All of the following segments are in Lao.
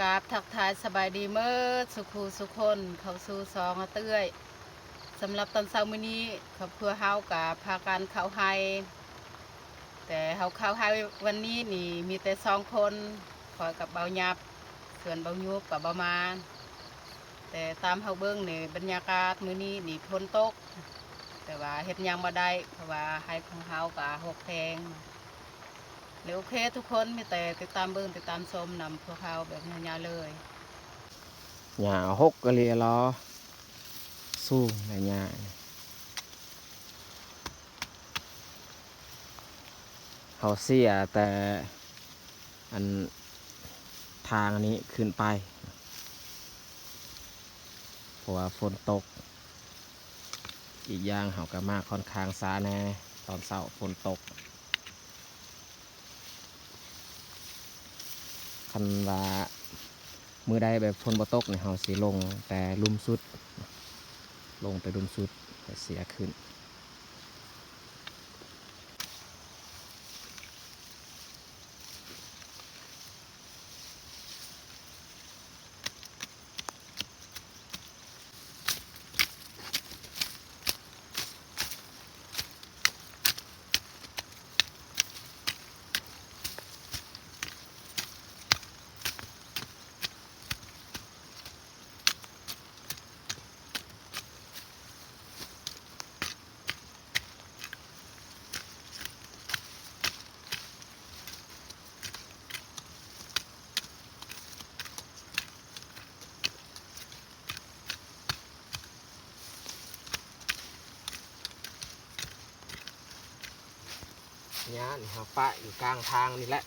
ກາບທັກທາຍສະບາຍດີເໝິດສູ່ຄູ່ສູ່ຄົນ ເຂົ້າສູ່ຊ່ອງອາເອື້ອຍ. ສຳລັບຕອນເຊົ້າມື້ນີ້ ຄອບຄົວເຮົາກະພາກັນເຂົ້າໄຮ່ ແຕ່ເຮົາເຂົ້າໄຮ່ວັນນີ້ນີ້ມີແຕ່ສອງຄົນ ຂ້ອຍກັບເບົາຫຍັບ ສ່ວນເບົາຫຍຸບກັບເບົາມານ. ແຕ່ຕາມເຮົາເບິ່ງນີ້ ບັນຍາກາດມື້ນີ້ນີ້ຝົນຕົກ ແຕ່ວ່າເຮັດຫຍັງບໍ່ໄດ້ ເພາະວ່າໄຮ່ຂອງເຮົາກະຮົກແຮງ. ແລ້ວໂອເຄທຸກຄົນ ມີແຕ່ຕິດຕາມເບິ່ງ ຕິດຕາມຊົມນຳພວກເຮົາແບບຍາວໆເລີຍ. ຫຍ້າຮົກອີ່ຫຼີລະ ສູງແລະຫຍ້າ ເຮົາເສຍແຕ່ອັນທາງອັນນີ້ຂຶ້ນໄປ ເພາະວ່າຝົນຕົກ ອີກຢ່າງເຮົາກະມາຂ້ອນຂ້າງຊ້າແດ່ ຕອນເຊົ້າຝົນຕົກ. ຄັນວ່າມື້ໃດແບບຝົນບໍ່ຕົກນີ້ ເຮົາຊິລົງແຕ່ລຸ່ມສຸດ ລົງແຕ່ລຸ່ມສຸດ ແລ້ວເສຍຂຶ້ນ. ຫຍ້ານີ້ເຮົາປະຢູ່ກາງທາງນີ້ແຫຼະ.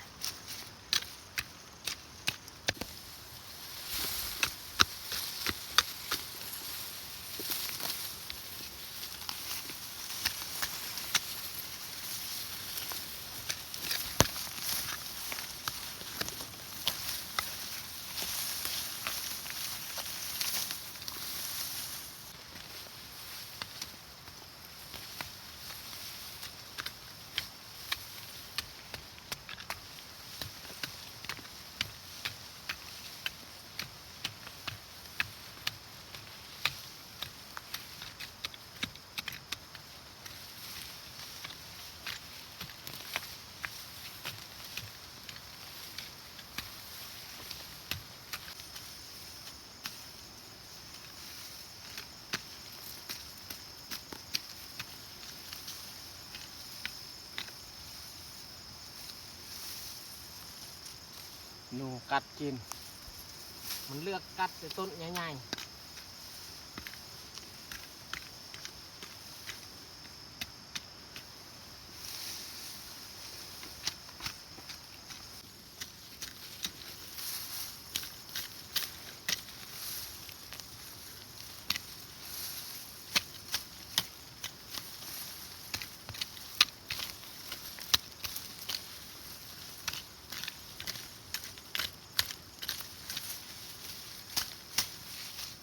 ໜູກັດກິນ ມັນເລືອກກັດແຕ່ຕົ້ນໃຫຍ່ໆ. ຫ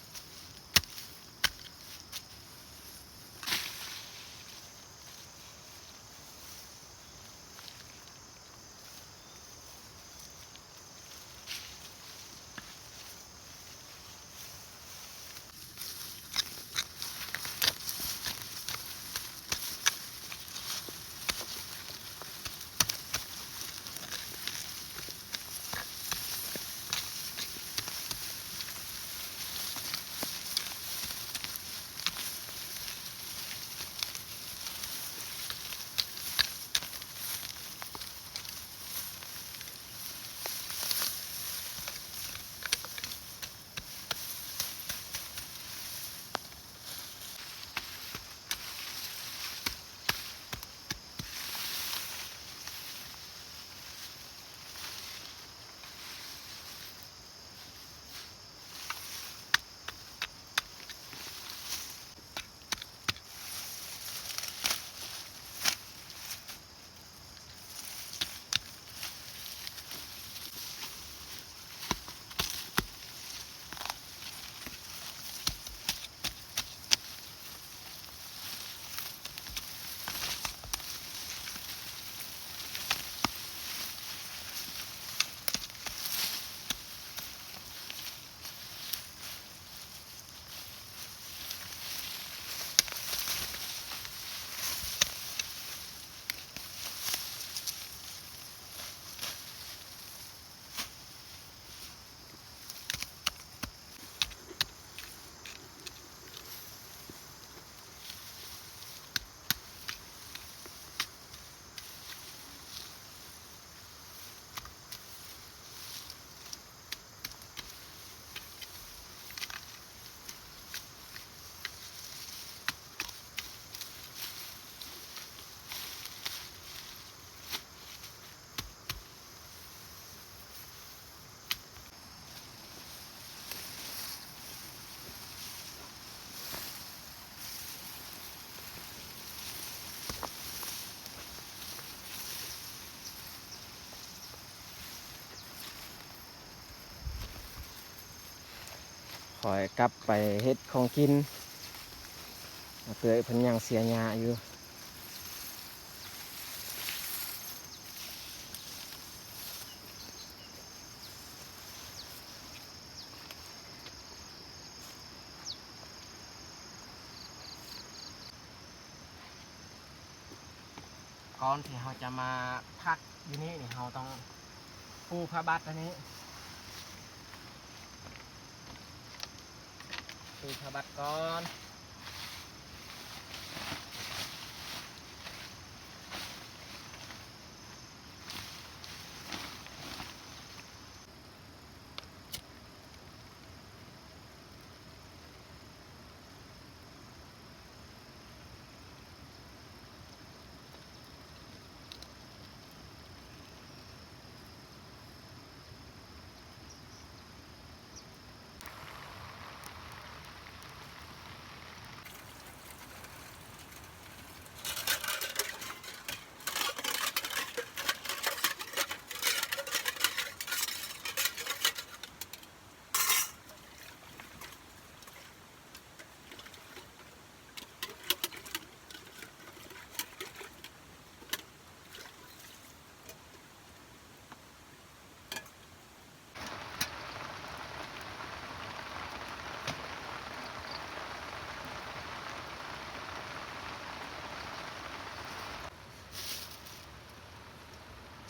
ຂ້ອຍກັບໄປເຮັດຂອງກິນ ອາເຕີຍເພິ່ນຍັງເສຍຫຍ້າຢູ່. ກ່ອນທີ່ເຮົາຈະມາພັກຢູ່ນີ້ນີ້ ເຮົາຕ້ອງປູຜ້າບັດອັນນີ້ ປູຜ້າບັດກ່ອນ.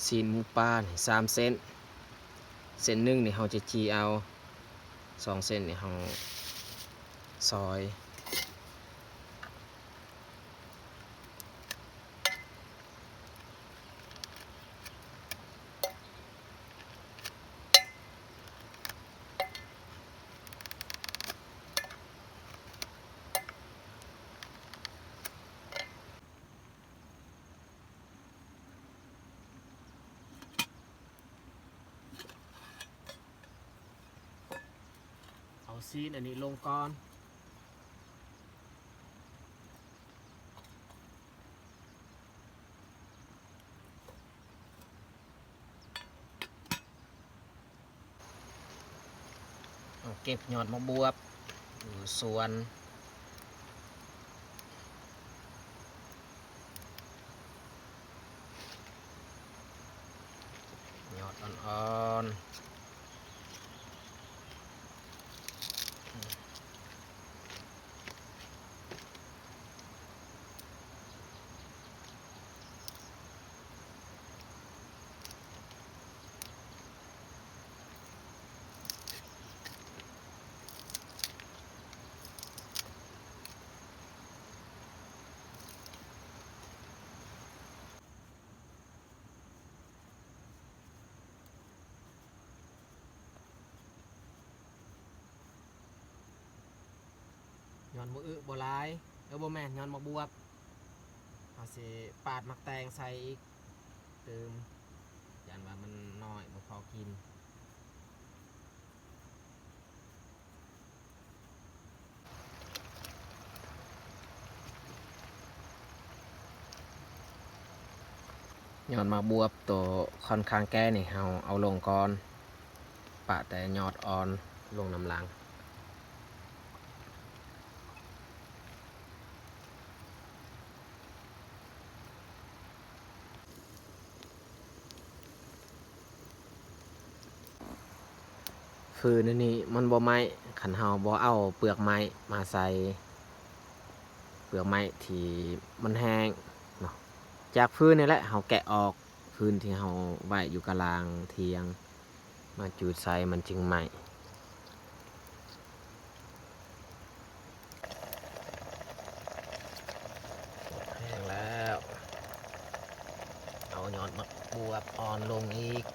ຊີ້ນໝູປານີ້ສາມເສັ້ນ ເສັ້ນໜຶ່ງນີ້ເຮົາຈະຈີ່ເອົາ ສອງເສັ້ນນີ້ເຮົາຊອຍ. ເອົາຊີ້ນອັນນີ້ລົງກ່ອນ. ເອົາເກັບຍອດໝາກບວບຢູ່ສວນ ຍອດອ່ອນໆ. ຍອດໝາກອຶບໍ່ຫຼາຍ ເອີ ບໍ່ແມ່ນ ຍອດໝາກບວບ ເຮົາຊິປາດໝາກແຕງໃສ່ອີກຕື່ມ ຢ້ານວ່າມັນນ້ອຍ ບໍ່ພໍກິນ. ຍອດໝາກບວບໂຕຂ້ອນຂ້າງແກ່ນີ້ ເຮົາເອົາລົງກ່ອນ ປະແຕ່ຍອດອ່ອນລົງນຳຫຼັງ. ຟືນອັນນີ້ມັນບໍ່ໄໝ້ ຄັນເຮົາບໍ່ເອົາເປືອກໄມ້ມາໃສ່ ເປືອກໄມ້ທີ່ມັນແຫ້ງເນາະ ຈາກຟືນນີ້ແຫຼະ ເຮົາແກະອອກ ຟືນທີ່ເຮົາໄວ້ຢູ່ກະລາງຖຽງ ມາຈູດໃສ່ມັນຈຶ່ງໄໝ້. ແຫ້ງແລ້ວ ເອົາຍອດໝາກບວບອ່ອນລົງອີກ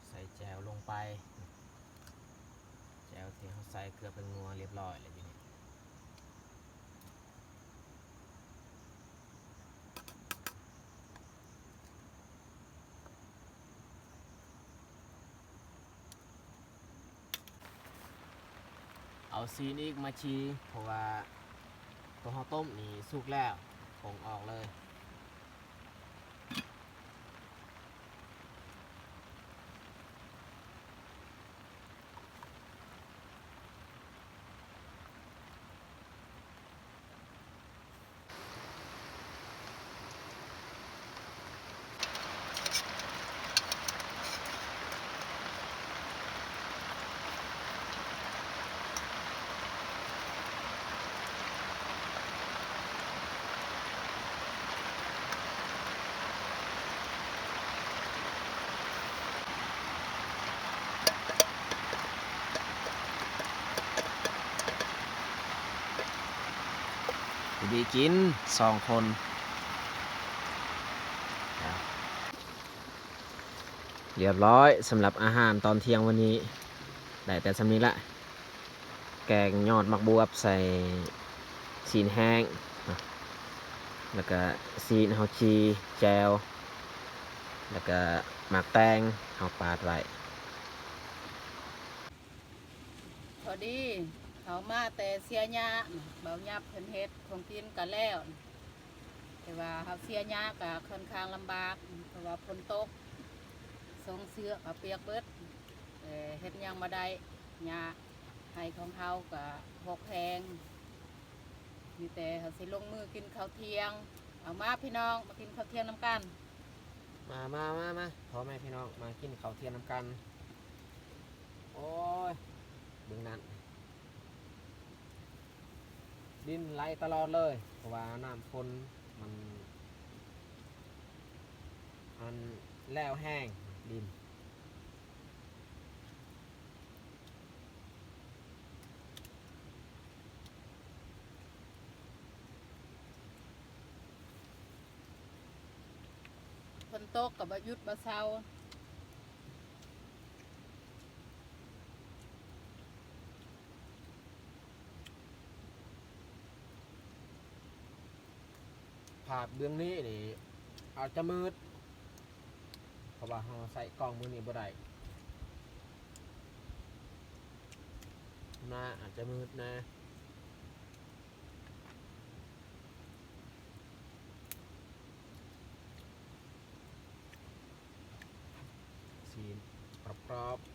ໃສ່ແຈ່ວລົງໄປ ແຈ່ວທີ່ເຮົາໃສ່ເກືອແປ້ງນົວລຽບຮ້ອຍແລ້ວຢູ່ນີ້. ເອົາຊີ້ນອີກມາຈີ່ ເພາະວ່າໂຕເຮົາຕົ້ມນີ້ສຸກແລ້ວ ປົງອອກເລີຍ. ຢູ່ດີກິນສອງຄົນ. ຮຽບຮ້ອຍສຳລັບອາຫານຕອນທ່ຽງວັນນີ້ ໄດ້ແຕ່ສ່ຳນີ້ລະ. ແກງຍອດໝາກບວບໃສ່ຊີ້ນແຫ້ງ ແລ້ວກະຊີ້ນເຮົາຈີ່ແຈ່ວ ແລ້ວກະໝາກແຕງເຮົາປາດໄວ້. ພໍດີເຂົາມາແຕ່ເຊຍຍາ ບ່າວຫຍັບເພິ່ນເຮັດຂອງກິນກະແລ້ວ ແຕ່ວ່າເຮົາເຊຍຍາກະຄ່ອນຂ້າງລຳບາກ ເພາະວ່າຝົນຕົກ ສົ່ງເສື້ອກະປຽກເບິດ ແຕ່ເຮັດຫຍັງບໍ່ໄດ້ ຫຍ້າໄຮ່ຂອງເຮົາກະຮົກແຮງ ມີແຕ່ເຮົາຊິລົງມືກິນເຂົ້າທ່ຽງ. ເອົາມາພີ່ນ້ອງ ມາກິນເຂົ້າທ່ຽງນຳກັນ. ມາ ມາ ມາ ມາ ພໍ່ແມ່ພີ່ນ້ອງ ມາກິນເຂົ້າທ່ຽງນຳກັນ. ໂອ້ຍ ເບິ່ງນັ້ນ ດິນໄຫຼຕະຫຼອດເລີຍ ເພາະວ່ານ້ຳຝົນມັນ ອັນ ແລ້ວແຫ້ງດິນ. ຝົນຕົກກະບໍ່ຢຸດບໍ່ເຊົາ. ພາບເບື້ອງນີ້ນີ້ອາດຈະມືດ ເພາະວ່າເຮົາໃຊ້ກ້ອງມື້ນີ້ບໍ່ໄດ້ ໜ້າອາດຈະມືດແດ່. ຊີ້ນກຣອບໆ.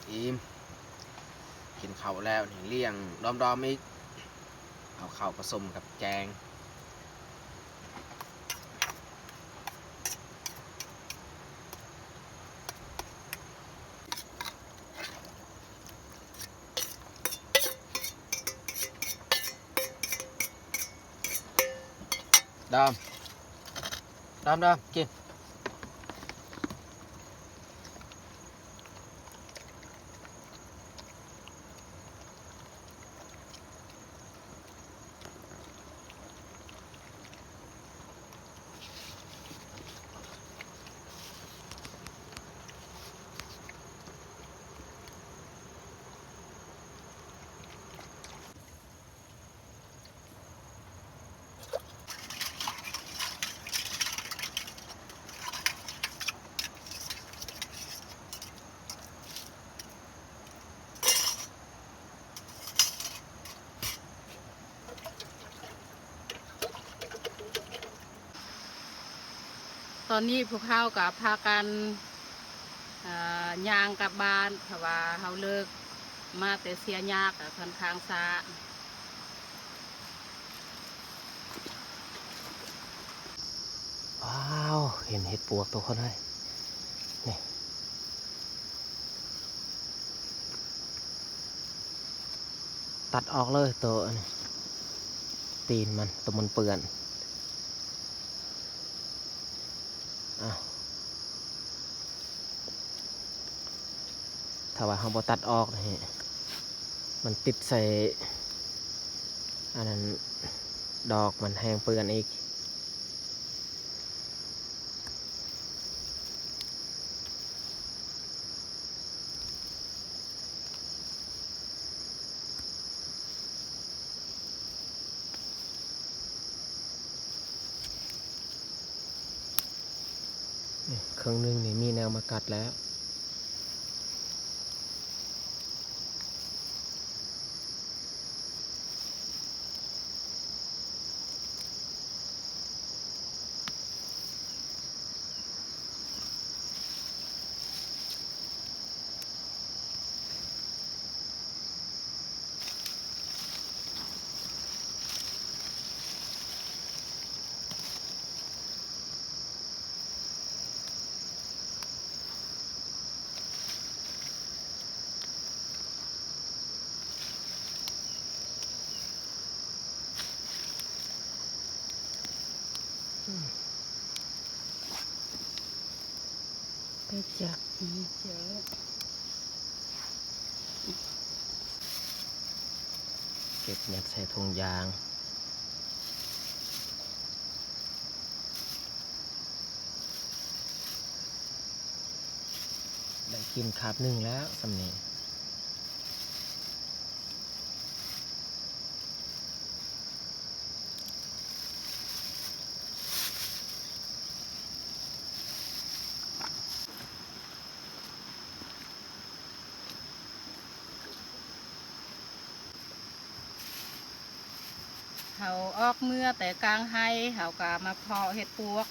ອີ່ມ ກິນເຂົ້າແລ້ວນີ້ ລ້ຽງດອມໆອີກ ເອົາເຂົ້າປະສົມກັບແກງ. ດອມ ດອມ ດອມ ກິນ. ເ ຕອນນີ້ພວກເຮົາກໍພາກັນ ເອີ ຍ່າງກັບບ້ານ ເພາະວ່າເຮົາເລີກມາແຕ່ເຊຍຍາກໍຄ່ອນຂ້າງຊ້າ. ວ້າວ ເຫັນເຫັດປວກໂຕຄົນເອີຍ ນີ້ ຕັດອອກເລີຍໂຕອັນນີ້ ຕີນມັນ ໂຕມັນເປື້ອນ. ອ້າວ ຖ້າວ່າເຮົາບໍ່ຕັດອອກນີ້ ມັນຕິດໃສ່ອັນນັ້ນ ດອກມັນແຮ່ງເປື້ອນອີກ. ນີ້ ເຄິ່ງໜຶ່ງນີ້ມີແນວມາກັດແລ້ວ. ໄປຈັບ ເກັບຍັດໃສ່ຖົງຢາງ. ໄດ້ກິນຄາບໜຶ່ງແລ້ວສ່ຳນີ້. ເຮົາອອກເມືອແຕ່ກາງໄຮ່ ເຮົາກໍມາເພາະເຫັດປວກ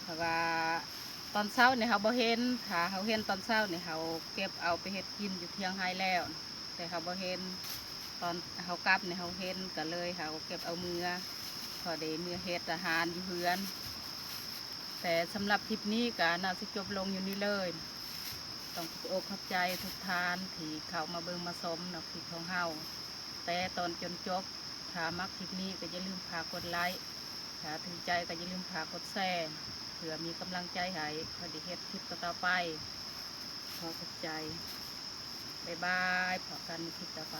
ເພາະວ່າຕອນເຊົ້ານີ້ເຮົາບໍ່ເຫັນ ຖ້າເຮົາເຫັນຕອນເຊົ້ານີ້ ເຮົາເກັບເອົາໄປເຮັດກິນຢູ່ທຽງໄຮ່ແລ້ວ ແຕ່ເຮົາບໍ່ເຫັນ ຕອນເຮົາກັບນີ້ເຮົາເຫັນ ກໍເລີຍເຮົາເກັບເອົາເມືອ ພໍໄດ້ເມືອເຮັດອາຫານຢູ່ເຮືອນ. ແຕ່ສຳລັບຄລິບນີ້ກໍໜ້າຊິຈົບລົງຢູ່ນີ້ເລີຍ. ຕ້ອງຂອບອົກຂອບໃຈທຸກທ່ານທີ່ເຂົ້າມາເບິ່ງມາຊົມເນາະ ຄລິບຂອງເຮົາ ແຕ່ຕອນຈົນຈົບ. ຖ້າມັກຄລິບນີ້ກໍຢ່າລືມຝາກກົດໄລ ຖ້າຖືກໃຈກໍຢ່າລືມຝາກກົດແຊ ເພື່ອມີກຳລັງໃຈໃຫ້ຂ້ອຍໄດ້ເຮັດຄລິບຕໍ່ໆໄປ. ຂໍຂອບໃຈ. ບາຍບາຍ. ພໍ້ກັນໃນຄລິບຕໍ່ໄປ.